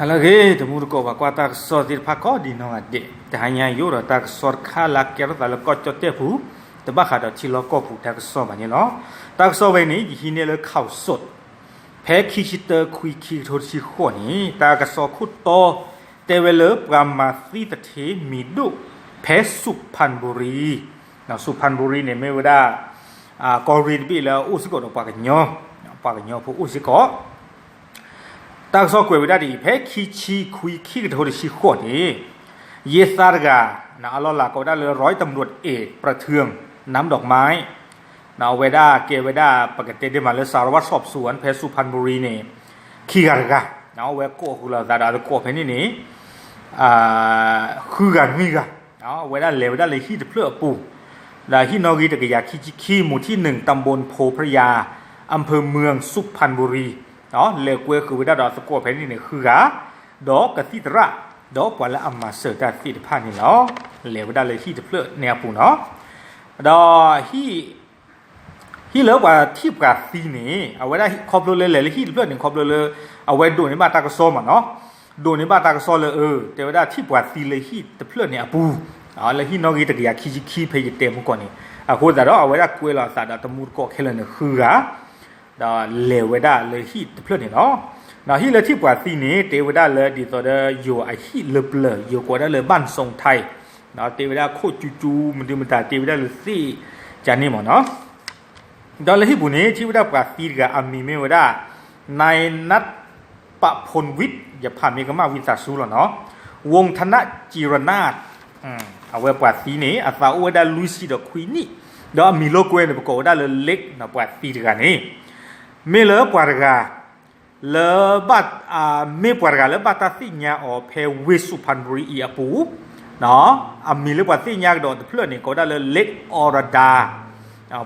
ဟါလၢအဂ့ၤ တမူတကိး ပှၤကွၢ်တၢ်ကစီၣ်သ့ၣ်တဖၣ်ကိးဒံးနီၢ်ဂၤဒဲး, တဟါညါယအိၣ်ဒီးတၢ်ကစီၣ်တခါလၢအကဲထီၣ်သးလၢကီၢ်ကၠီၣ်တဲၣ်ပူၤ, တဘၣ်ဃးဒီးထံလီၢ်ကီၢ်ပူၤတၢ်ကစီၣ်ဘၣ်န့ၣ်လီၤ. တၢ်ကစီၣ်ဝဲန့ၣ် ယဟံးန့ၢ်လၢ ข่าวสด ဖဲခံဆံတၢ ခွံ ခံကထိတဆံဃိးန့ၣ် တၢ်ကစီၣ်ခိၣ်တီ တဲဝဲလၢပှၤမၤသံသထ့မံၤဒိၣ် ဖဲစူၤဖၣ်ဘူရံ, စူၤဖၣ်ဘူရံန့ၣ် မ့ၢ်ဝဲဒၣ် ကီၢ်ရ့ၣ်တဘ့ၣ်လၢအအိၣ်စ့ၢ်ကီးဒီးပှၤကညီ, ပှၤကညီဖိအိၣ်စ့ၢ်ကီး တၢ်ကစီၣ်ကွဲးဝဲဒၣ်ဒ်အံၤ, ဖဲခံဆံခွံ ခံကထိတဆံဃိးန့ၣ် ယဲၢ်သါတဂၤ အလီၢ်လၤကိးဝဲဒၣ်လၢ ร้อยตำรวจเอกประเทือง น้ำดอกไม้ အဝဲဒၣ်ကဲဝဲဒၣ် ပကတဲဒ်မးလၢ สารวัตรสอบสวน ဖဲစူၤဖၣ်ဘူရံန့ၣ် ခံဂၤတဂၤ, အဝဲကိးဃုာ်လိာ်သးဒီးအသကိးဖဲန့ၣ်န့ၣ် ဃုဂၤနွံဂၤ, အဝဲဒၣ်လဲၤဝဲဒၣ်လၢဟံၣ်တဖျၢၣ်အပူၤ, ဒီးဟံၣ်နီၣ်ဂံၢ်တကယၤခံဆံခံ หมู่ที่หนึ่ง ตำบลโพพระยา อำเภอเมืองสุพรรณบุรี လဲၤကွဲဃုာ်ဝဲဒၣ်ဒီးအသကိးဖဲန့ၣ်န့ၣ် ဃုဂၤ, ဒီးကသံၣ်သရၣ်, ဒီးပှၤလၢအမၤစၢၤတၢ်သ့ၣ်တဖၣ်န့ၣ်လီၤ. လဲၤဝဲဒၣ်လၢဟံၣ်တဖျၢၣ်န့ၣ်အပူၤနီၤ, ဒီး ဟံၣ်လၢပှၤထံၣ်ပှၤသံန့ၣ် အဝဲဒၣ်ခီဖျိလၢလဲၤလၢဟံၣ်တဖျၢၣ်န့ၣ် ခီဖျိလၢ အဝဲဒိးန့ၢ်ဘၣ်တၢ်ကစီၣ်မးနီၤ, ဒိးန့ၢ်ဘၣ်တၢ်ကစီၣ်လၢ အၢ တဲဝဲဒၣ်ထံၣ်ပှၤသံလၢဟံၣ်တဖျၢၣ်န့ၣ်အပူၤ, လၢဟံၣ်နီၣ်ဂံၢ်တကယၤခံဆံခံ ဖဲယတဲမုၢ်ကီၢ်န့ၣ်, အဃိသတးဒီး အဝဲဒၣ်ကွဲလိာ်အသးဒီးတမူတကိးခဲလၢာ်န့ၣ်ဃုဂၤ ဒီးလဲၤဝဲဒၣ်လၢဟံၣ်တဖျၢၣ်န့ၣ်လီၤ. ဒီးဟံၣ်လၢထံၣ်ပှၤသံန့ၣ် တဲဝဲဒၣ်လၢဒ်သိးဒီးယိၤအဟံၣ်လၢပျၢၤ ယိၤကိးဝဲဒၣ်လၢ บ้านทรงไทย တဲဝဲဒၣ်ခိၣ်ကၠူကၠူ မဒုမတၤ တဲဝဲဒၣ်လၢသ့ၣ်ကန့ၣ်မးနီၤ, ဒီးလၢဟံၣ်ပူၤန့ၣ် ထံၣ်ဝဲဒၣ်ပှၤသံတဂၤ အမံၤမ့ၢ်ဝဲဒၣ် นายนัทปะพลวิทย์ ယဖးမ့ၢ်ကမၣ်ဝံသးစူၤလီၤနီၤ, วงศ์ธนจิรนาถ အဝဲပှၤသံန့ၣ် အသးအိၣ်ဝဲဒၣ်လွံၢ်ဆံဒီးခွံနံၣ်, ဒီးအမံၤလိာ်ကွဲန့ၣ် ပကိးဝဲဒၣ်လၢ เล็ก နီၤ, ပှၤသံတဂၤန့ၣ် မ့ၢ်လၢပှၤတဂၤ လၢ မ့ၢ်ပှၤတဂၤလၢဘၣ်တၢ်သ့ၣ်ညါအီၤဖဲဝ့ၢ်စူၤဖၣ်ဘူရံအံၤအပူၤ, အမံၤလၢပှၤသ့ၣ်ညါကဒီးတဖျၢၣ်န့ၣ် ကိးဝဲဒၣ်လၢ เล็ก อรดา,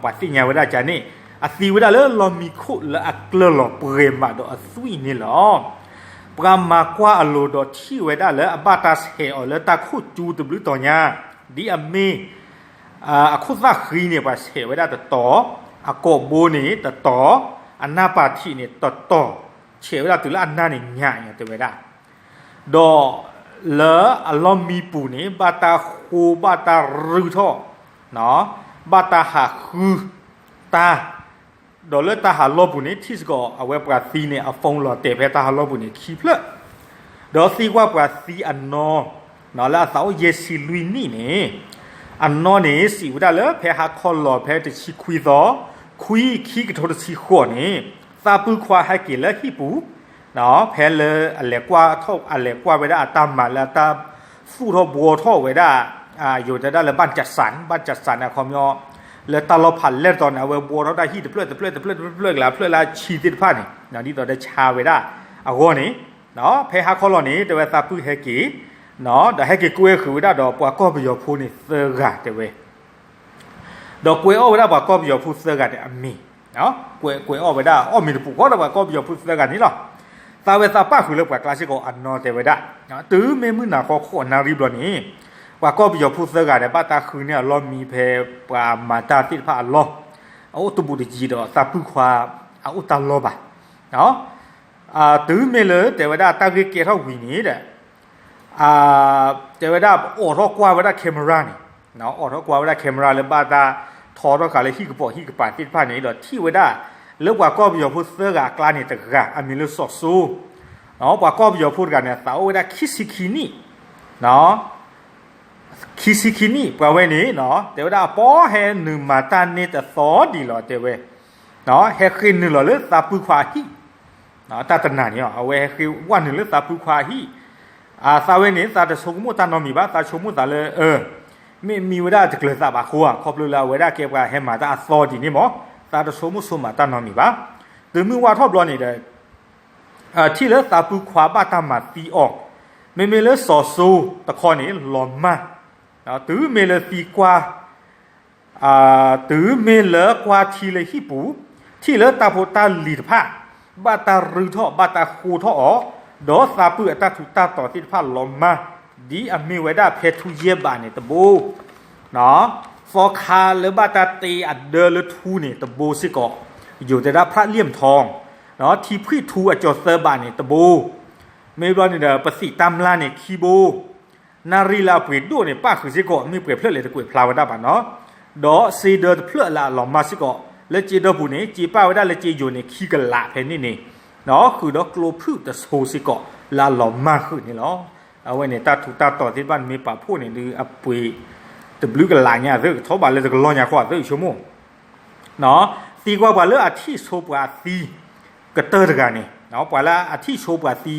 ပှၤသ့ၣ်ညါဝဲဒၣ်ကန့ၣ် အသံဝဲဒၣ်လၢလီၢ်မံခိၣ်လၢအကျၢၢ်လီၤပှဲၤမးဒီးအသွံၣ်န့ၣ်လီၤ. ပှၤမၤကွၢ်အလိၤဒီးထံၣ်ဝဲဒၣ်လၢအဘၣ်တၢ်ဆဲးအီၤလၢတၢ်ခိၣ်ကၠူတဘျုးတီၤညါ, ဒ်အမ့ၢ် အခိၣ်သၣ်ဃံန့ၣ် ပှၤဆဲးဝဲဒၣ်တတီၤ, အကိာ်ဘိန့ၣ်တတီၤ, အနၢ်ပၢၢ်ထံးန့ၣ်တတီၤ, ဆဲးဝဲဒၣ်တုၤလၢအနၢ်န့ၣ်ညါအံၤ တဲဝဲဒၣ်, ဒီးလၢအလီၢ်မံပူၤန့ၣ် ဘၣ်တၢ်ဃိဘၣ်တၢ်ရုၢ်ထီၣ်, ဘၣ်တၢ်ဟးဃုတၢ်, ဒီးလၢတၢ်ဟးလီၢ်ပူၤန့ၣ် ထံၣ်စ့ၢ်ကီးအဝဲပှၤသံန့ၣ် အ phone လီၤတဲာ်ဖဲတၢ်ဟးလီၢ်ပူၤန့ၣ်ခံဖျၢၣ်, ဒီးသံကွၢ်ပှၤသံအနီၢ် လၢအသးအိၣ်ယဲၢ်ဆံလွံၢ်နံၣ်န့ၣ်, အနီၢ်န့ၣ်စံးဝဲဒၣ်လၢဖဲဟါခီလီၤဖဲတဆံခွံသီ, ခွံ ခံကထိတဆံဃိးန့ၣ်, သးပုၢ်ခွါဟဲက့ၤလၢဟံၣ်ပူၤ, ဖဲလၢအလဲၤကွၢ်ထီၣ် အလဲၤကွၢ်ဝဲဒၣ်အတၢ်မၤလၢအတၢ်သူၣ်ထီၣ်ဘှီထီၣ်ဝဲဒၣ်, ယိၤတဲဒၣ်လၢ บ้านจัดสรร, บ้านจัดสรร န့ၣ် အခီပညီ လၢတၢ်လီၢ်ဖးလဲၢ်တတီၤန့ၣ် အဝဲဘှီထီၣ်ဒၣ်ဟံၣ်တဖျၢၣ် တဖျၢၣ် တဖျၢၣ် တဖျၢၣ် ကလၢဖျၢၣ်လၢအဆံသ့ၣ်တဖၣ်န့ၣ် ဒ်သိးဒီးဆါဝဲဒၣ်အဂီၢ်န့ၣ်, ဖဲဟါခီလီၤန့ၣ် တဲဝဲသးပုၢ်ဟဲက့ၤ, ဒီးဟဲက့ၤကွဲဃုာ်ဝဲဒၣ်ဒီးပှၤကီၢ်ပယီၤဖိန့ၣ်သၢဂၤတဲဝဲ ဒီးကွဲးအီၣ်ဝဲဒၣ်ပှၤကီၢ်ပယီၤဖိသၢဂၤန့ၣ်အမံၤ, ကွဲး ကွဲးအီၣ်ဝဲဒၣ်အီၣ်မ့ၤတပူၤဃီဒီးပှၤကီၢ်ပယီၤဖိသၢဂၤန့ၣ်လီၤ. သးဝဲသးပၢ်ဃုာ်လၢပှၤကျါစ့ၢ်ကီးအနီၢ်တဲဝဲဒၣ်, တုၤမ့ၢ်မုၢ်နၤဃီဃိးနၣ်ရံၣ်ဘျီန့ၣ်, ပှၤကီၢ်ပယီၤဖိသၢဂၤဒီးဘၣ်တၢ်ဃုန့ၢ်အလီၢ်မံဖဲပှၤမၤတၢ်သ့ၣ်တဖၣ်အလီၢ်, အအိၣ်တဘူးတယံၤဒီးသးပုၢ်ခွါအအိၣ်တၢ်လီၢ်ဘၣ်. တုၤမ့ၢ်လၢတဲဝဲဒၣ်တၢ်ဂ့ၢ်ကဲထီၣ်ဝံၤန့ၣ်ဒီး တဲဝဲဒၣ်အိးထီၣ်ကွၢ်ဝဲဒၣ် camera န့ၣ်, အိးထီၣ်ကွၢ်ဝဲဒၣ် camera လၢဘၣ်တၢ်ထီထီၣ်ဃာ်လၢဟံၣ်ကပိာ်ဟံၣ်ကပၤသ့ၣ်တဖၣ်န့ၣ်ဒီးထံၣ်ဝဲဒၣ်, လၢပှၤကီၢ်ပယီၤဖိသၢဂၤအကျါန့ၣ်တဂၤ အမံၤလၢစီၤစိ, ပှၤကီၢ်ပယီၤဖိတဂၤန့ၣ် သးအိၣ်ဝဲဒၣ်ခံဆံခံနံၣ် ခံဆံခံနံၣ် ပှၤဝဲန့ၣ် တဲဝဲဒၣ်အပီၢ်ဟဲနုာ်မၤတၢ်န့ၢ်တသီဒံးလီၤတဲဝဲ, ဟဲဃ့နုာ်လီၤလၢသးပုၢ်ခွါအဟံၣ်, တၢ်တနၤန့ၣ် အဝဲဟဲဃ့ဝဲနုာ်လၢသးပုၢ်ခွါအဟံၣ်, သးဝဲန့ၣ် သးတဆိကမိၣ်တၢ်နီတမံၤဘၣ်, သးဆိကမိၣ်သးလၢ မ့ၢ်မံဝဲဒၣ်တကျၢၤသးဘၣ်ဃိဧါ, ခီဖျိလၢအဝဲဒၣ်ကဲပှၤဟဲမၤတၢ်အသီဒ်န့ၣ်မး, သးတဆိကမိၣ်ဆိမးတၢ်နီတမံၤဘၣ်. တုၤမုၢ်ဝါထီၣ်ဘျီန့ၣ်ဒီး ထံၣ်လၢသးပုၢ်ခွါဘၣ်တၢ်မၤသံအီၤ, မ့မ့ၢ်လၢစီၤစိတခီန့ၣ် လီၤမၢ်, တုၤမ့ၢ်လၢသံကွၢ် တုၤမ့ၢ်လၢကွၢ်ထံလၢဟံၣ်ပူၤ, ထံၣ်လၢတၢ်ဖိတၢ်လံၤတဖၣ် ဘၣ်တၢ်ရုၢ်ထီၣ် ဘၣ်တၢ်ဃိထီၣ်အီၤ, ဒီးသးပုၢ်အတၢ်ထူးတၢ်တီၤသ့ၣ်တဖၣ်လီၤမၢ်, ဒ်အမ့ၢ်ဝဲဒၣ်ဖဲထူယဲၢ်ဘးန့ၣ်တဘိ သီခါလၢဘၣ်တၢ်တ့အဒၢလၢထူန့ၣ်တဘိစ့ၢ်ကီး, ယိၤတဲဒၣ်ဖရၣ်လံၣ်ထီ, ထံဖှံၣ်ထူအကၠီၤသၢဘးန့ၣ်တဘိ, မ့ၢ်ဘျီန့ၣ်ဒီး ပသံးတၢ်မျၢ်န့ၣ်ခံဘိ, နၣ်ရံၣ်လၢအပှ့ၤဒိၣ်န့ၣ် ပၣ်ဃုာ်စ့ၢ်ကီး မ့ၢ်ပှဲၤဖျၢၣ်လဲၣ်တကွဲးဖျါဝဲဒၣ်ဘၣ်နီၤ, ဒီးစ့ဒၢတဖျၢၣ်လၢအလီၤမၢ်စ့ၢ်ကီး လၢစ့ဒၢပူၤန့ၣ် စ့ပၣ်ဝဲဒၣ်လၢစ့ယိၤန့ၣ် ခံကလးဖဲန့ၣ်န့ၣ်, ဃုာ်ဒီးကျိဖုၣ်တဆိစ့ၢ်ကီး လၢအလီၤမၢ်ဃုာ်န့ၣ်လီၤ. အဝဲန့ၣ် တၢ်ထူးတၢ်တီၤသ့ၣ်တဖၣ်န့ၣ် မ့ၢ်ပာ်ဖှိၣ်န့ၣ်ဒုး အပှ့ၤတဘျုးကလးညါသ့ၣ် ကထီၣ်ဘးလၢတကလီၢ်ညါဃီသ့ၣ် ဆိကမိၣ် သံကွၢ်ပှၤလၢအထံၣ်ဆိပှၤသံကတၢၢ်တဂၤန့ၣ်, ပှၤလၢအထံၣ်ဆိပှၤသံ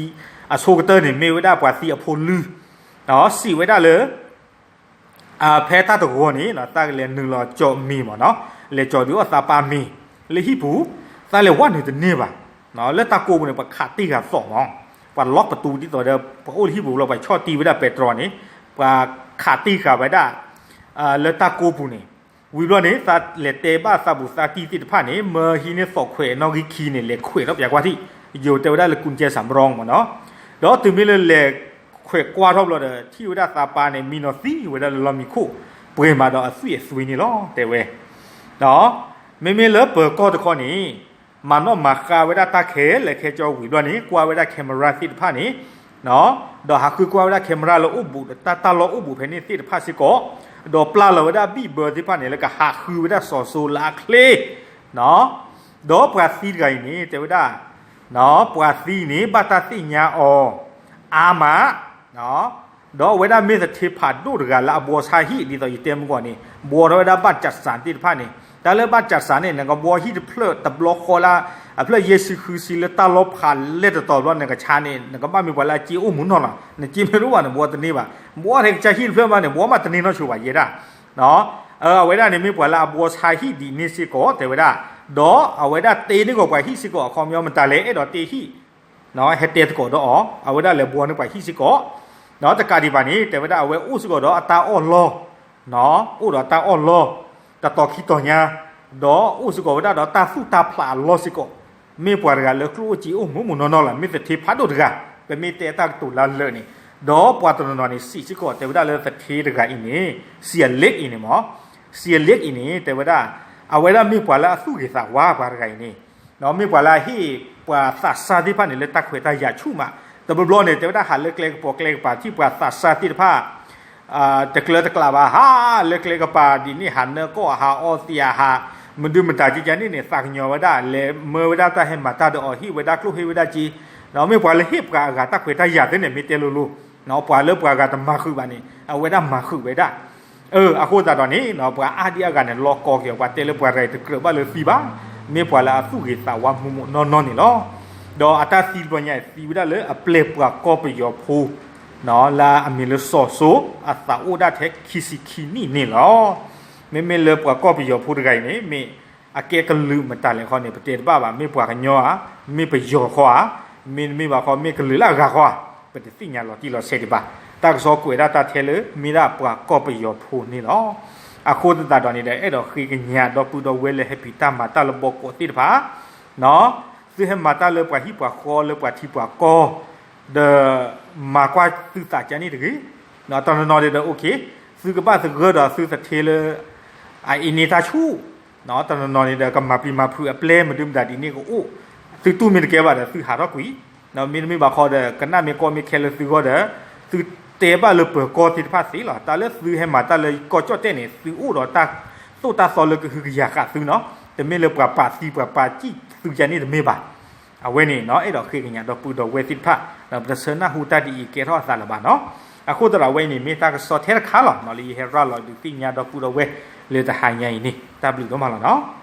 အဆိကတၢၢ်န့ၣ် မ့ၢ်ဝဲဒၣ်ပှၤသံအဖိလုၢ်, စံးဝဲဒၣ်လၢ ဖဲတၢ်တဂီၤန့ၣ် တၢ်ကလဲၤနုာ်လီၤကၠီမ့ၤမ့ၢ်နီၤ, လဲၤကၠီဒုးအီၣ်သးပၢ်မ့ၤ လၢဟံၣ်ပူၤ, သးလဲၤဝဲနုာ်တန့ၢ်ဘၣ်, လၢတၢ်ကိးပူၤန့ၣ် ပှၤခးတံၢ်ဃာ်သီၣ်မး, ပှၤလီကပတူးဒ်သိးဒီး ပှၤအိၣ်လၢဟံၣ်ပူၤလီၤ ပှၤဆီၣ်တံၢ်ဝဲဒၣ်ပဲတြီန့ၣ်, ပှၤခးတံၢ်ဃာ်ဝဲဒၣ် လၢတၢ်ကိးပူၤန့ၣ်, ဝံၤဘျီန့ၣ် သးလဲၤတဲဘၣ်သးဘူးသးတံၢ်သ့ၣ်တဖၣ်န့ၣ် မၢဟံးန့ၢ်သီၣ်ခွဲးနီၣ်ဂံၢ်ခံန့ၣ် လဲၤခွဲးထီၣ်ပၠးကွၢ်ထံၣ်, ယိၤတဲဝဲဒၣ်လၢ ကုၣ်ကဲစၢ်မရီမ့ၢ်နီၤ, ဒီးတုၤမ့ၢ်လၢလဲၤခွဲးကွၢ်ထီၣ်ဘျီဒီး ထံၣ်ဝဲဒၣ်သးပၢ်န့ၣ် မံနီၤသံဝဲဒၣ်လၢလီၢ်မံခိၣ်, ပှဲၤမးဒီးအသွံၣ်အသွံၣ်န့ၣ်လီၤ တဲဝဲ မ့မ့ၢ်လၢပၢၤကီၢ်တခီန့ၣ် မၤနီၣ်မၤဃါဝဲဒၣ်တၢ်ခဲလၢာ်ခဲဆ့ဝံၤဘျီန့ၣ် ကွၢ်ဝဲဒၣ် camera သ့ၣ်တဖၣ်န့ၣ်, ဒီးဟးဃုကွၢ်ဝဲဒၣ် camera လၢအိၣ်ဘူး တၢ်လီၢ်အိၣ်ဘူးဖဲန့ၣ်သ့ၣ်တဖၣ်စ့ၢ်ကီး, ဒီးပျၢ်လီၤဝဲဒၣ်ဘံၣ်ဘၢသ့ၣ်တဖၣ်န့ၣ် လၢကဟးဃုဝဲဒၣ်စီၤစိၤလၢအချ့, ဒီးပှၤသံတဂၤအံၤန့ၣ် တဲဝဲဒၣ် ပှၤသံန့ၣ် ဘၣ်တၢ်သ့ၣ်ညါအီၤ အါမး, ဒီးအဝဲဒၣ်မ့ၢ်သထ့ဖးဒိၣ်တဂၤလၢအဘှီဆါဟံၣ် ဒ်သိးယတဲမုၢ်ဂီၢ်န့ၣ် ဘှီထီၣ်ဝဲဒၣ်ဘၣ်ကၠးစၢ်သ့ၣ်တဖၣ်န့ၣ်, တၢ်လၢဘၣ်ကၠးစၢ်န့ၣ် နကဘှီဟံၣ်တဖျၢၣ်တဘျီဃီလၢ အဖျၢၣ်ယဲၢ်ဆံဃုဆံလၢတၢ်လီၤဖးလဲၢ်တတီၤဘျီ နကဆါန့ၣ် နကဘၣ်မ့ၢ်ပှၤလၢအစ့အိၣ်မုာ်နီၢ်လီၤ, နစ့မ့ၢ်တအိၣ်ဘၣ်န့ၣ် ဘှီတန့ၢ်ဘၣ်, ဘှီထဲကစၢ်ဟံၣ်တဖျၢၣ်ဘၣ်န့ၣ် ဘှီမးတန့ၢ်နီၢ်ဆိဘၣ်ယဲဒၣ် အဝဲဒၣ်န့ၣ်မ့ၢ်ပှၤလၢအဘှီဆါဟံၣ်ဒ်န့ၣ်စ့ၢ်ကီး တဲဝဲဒၣ်, ဒီးအဝဲဒၣ်တ့န့ၢ်ကီးပှၤဟံၣ်စ့ၢ်ကီး အခီပညီမတၤလဲၣ် အဲၣ်ဒိးတ့ဟံၣ် ဟဲတဲသကိးဒီးအီၤ အဝဲဒၣ်လဲၤဘှီန့ၢ်ပှၤဟံၣ်စ့ၢ်ကီး, ဒီးတကးဒံးဘၣ်န့ၣ် တဲဝဲဒၣ်အဝဲအိၣ်စ့ၢ်ကီးဒီးအတၢ်အီၣ်လီၢ်, အိၣ်ဒီးတၢ်အီၣ်လီၢ် တတီၤခံတီၤညါ, ဒီးအိၣ်စ့ၢ်ကီးဝဲဒၣ်ဒီးတၢ်သူၣ်တၢ်ဖျးအလီၢ်စ့ၢ်ကီး, မ့ၢ်ပှၤတဂၤလၢကျိၣ်အိၣ်စ့အိၣ်မုာ်မုာ်နီၢ်နီၢ်လီၤ, မ့ၢ်သထ့ဖးဒိၣ်တဂၤ, ပမ့ၢ်တဲတၢ်ကတိၤလၢလၢာ်န့ၣ်, ဒီးပှၤတနီၤနီၤန့ၣ် စံးစ့ၢ်ကီး တဲဝဲဒၣ်လၢသထ့တဂၤအံၤန့ၣ် စံးအလ့ၣ်အံၤန့ၣ်မး, စံးအလ့ၣ်အံၤန့ၣ် တဲဝဲဒၣ် အဝဲဒၣ်မ့ၢ်ပှၤလၢအသူၣ်ဂ့ၤသးဝါပှၤတဂၤအံၤန့ၣ် မ့ၢ်ပှၤလၢအဟ့ၣ်ပှၤသးစၢ်သ့ၣ်တဖၣ်န့ၣ် လၢတၢ်ခွဲးတၢ်ယာ်ဆူၣ်မး, တဘျီဘျီန့ၣ် တဲဝဲဒၣ်ဟးလၢကျဲကပီၤကျဲကပၤ ထံၣ်ပှၤသးစၢ်သ့ၣ်တဖၣ် တကျၢတကျးဘၣ် ဟးလၢကျဲကပၤဒ်န့ၣ် ဟးနၢကီၢ် ဟးအီသံး ဟး မဒုမတၤကကန့ၣ်န့ၣ် သးကညီၤဝဲဒၣ် လဲၤမၢဝဲဒၣ်တၢ်ဟဲမၤတၢ်ဒီးအီၤ ဟ့ၣ်ဝဲဒၣ်ကျိၣ်ဟ့ၣ်ဝဲဒၣ်စ့, မ့ၢ်ပှၤလၢဟ့ၣ်ပှၤအဂၤတၢ်ခွဲးတၢ်ယာ်သ့ၣ်န့ၣ် မ့ၢ်တဲလိၤလိၤ ပှၤလၢပှၤဂၤတမၤဃုာ်ဘၣ်န့ၣ် အဝဲဒၣ်မၤဃုာ်ဝဲဒၣ် အဃိသတးဒီးန့ၣ် ပှၤအါဒံအါဂၤန့ၣ် လီၤကီက့ၤအီၤ ပှၤတဲလၢပှၤတဂၤအံၤတကြၢးဘၣ်လၢသံဘၣ်, မ့ၢ်ပှၤလၢအသူၣ်ဂ့ၤသးဝါမုာ်မုာ်နီၢ်နီၢ်န့ၣ်လီၤ. ဒီးအတၢ်သံတဘျီညါအံၤ သံဝဲဒၣ်လၢအပျဲၢ်ပှၤကီၢ်ပယီၤဖိ လၢအမံၤလၢစီၤစိ အသးအိၣ်ဒၣ်ထဲခံဆံခံနံၣ်န့ၣ်လီၤ. မ့မ့ၢ်လၢပှၤကီၢ်ပယီၤဖိတဂၤအံၤန့ၣ် မ့ၢ်အကဲကလုာ်မတၤလဲၣ်ဃီန့ၣ် ပတဲတဘၣ်ဘၣ်, မ့ၢ်ပှၤကညီဧါ, မ့ၢ်ပယီၤဃီဧါ, မ့တမ့ၢ်ဘၣ်ဃီ မ့ၢ်ကလုာ်လၢအဂၤဃီဧါ, ပတသ့ၣ်ညါလီၤတံၢ်လီၤဆဲးဒံးဘၣ်. တၢ်ကစီၣ်ကွဲးဒၣ်တၢ်ထဲလၢ မ့ၢ်ဒၣ်ပှၤကီၢ်ပယီၤဖိန့ၣ်လီၤ. အဃိသတးဒီးန့ၣ်ဒီး အဲၣ်ဒိးဃ့ကညးဒီပုၢ်ဒီဝဲၢ်လၢဟဲဖံးတၢ်မၤတၢ်လၢဘီကီးသ့ၣ်တဖၣ် သုဟဲမၤတၢ်လၢပှၤဟံၣ်ပှၤဃီလၢပှၤထံပှၤကီၢ် ဒီးမၤကွၢ်သုသးကန့ၣ်တဂ့ၤ. တနီၤနီၤန့ၣ်ဒီး OK, သုကဘၣ်သဂၢၢ်ဒီးသုသထ့လၢ အအံၤန့ၢ်တၢ်ဆူၣ်, တနီၤနီၤန့ၣ်ဒီးကမၤပျံၤမၤဖုးအပျဲၢ်မဒုမတၤဒ်န့ၣ်ကအိၣ်, သုတူၢ်မ့ၢ်တကဲဘၣ်ဒီးသုဟးထီၣ်ကွံာ်, မ့တမ့ၢ်ဘၣ်ဃီဒီး ကနၣ်မ့ၢ်ကီမ့ၢ်ခဲလၢသုဂီၢ်ဒီး သုတဲဘၣ်လၢပၢၤကီၢ်သ့ၣ်တဖၣ်သ့လီၤ. တၢ်လၢသုဟဲမၤတၢ်လၢကီၢ်ကၠီၣ်တဲၣ်န့ၣ် သုအိၣ်ဒီးတၢ်သိၣ်တၢ်သီလၢကဟုကယာ်ဃာ်သုနီၤ, တမ့ၢ်လၢပှၤပာ်သံပှၤပာ်စံၣ်သုကန့ၣ်တမ့ၢ်ဘၣ်. အဝဲန့ၣ်နီၤ အဲၣ်ဒိးဃ့ကညးဒီပုၢ်ဒီဝဲၢ်သ့ၣ်တဖၣ် ဒီးပတဆၢနၢ်ဟူတၢ်ဒ်အံၤကဲထီၣ်အသးလၢၤဘၣ်နီၤ. အဃိသတးဒီးအဝဲအံၤန့ၣ် မ့ၢ်တၢ်ကစီၣ်ထဲတခါလီၤနီၤ လၢယဟဲရၤလီၤဒုးသ့ၣ်ညါဒီပုၢ်ဒီဝဲၢ်လၢတဟါညါအံၤန့ၣ် တၢ်ဘျုးဒိၣ်မးလီၤနီၤ.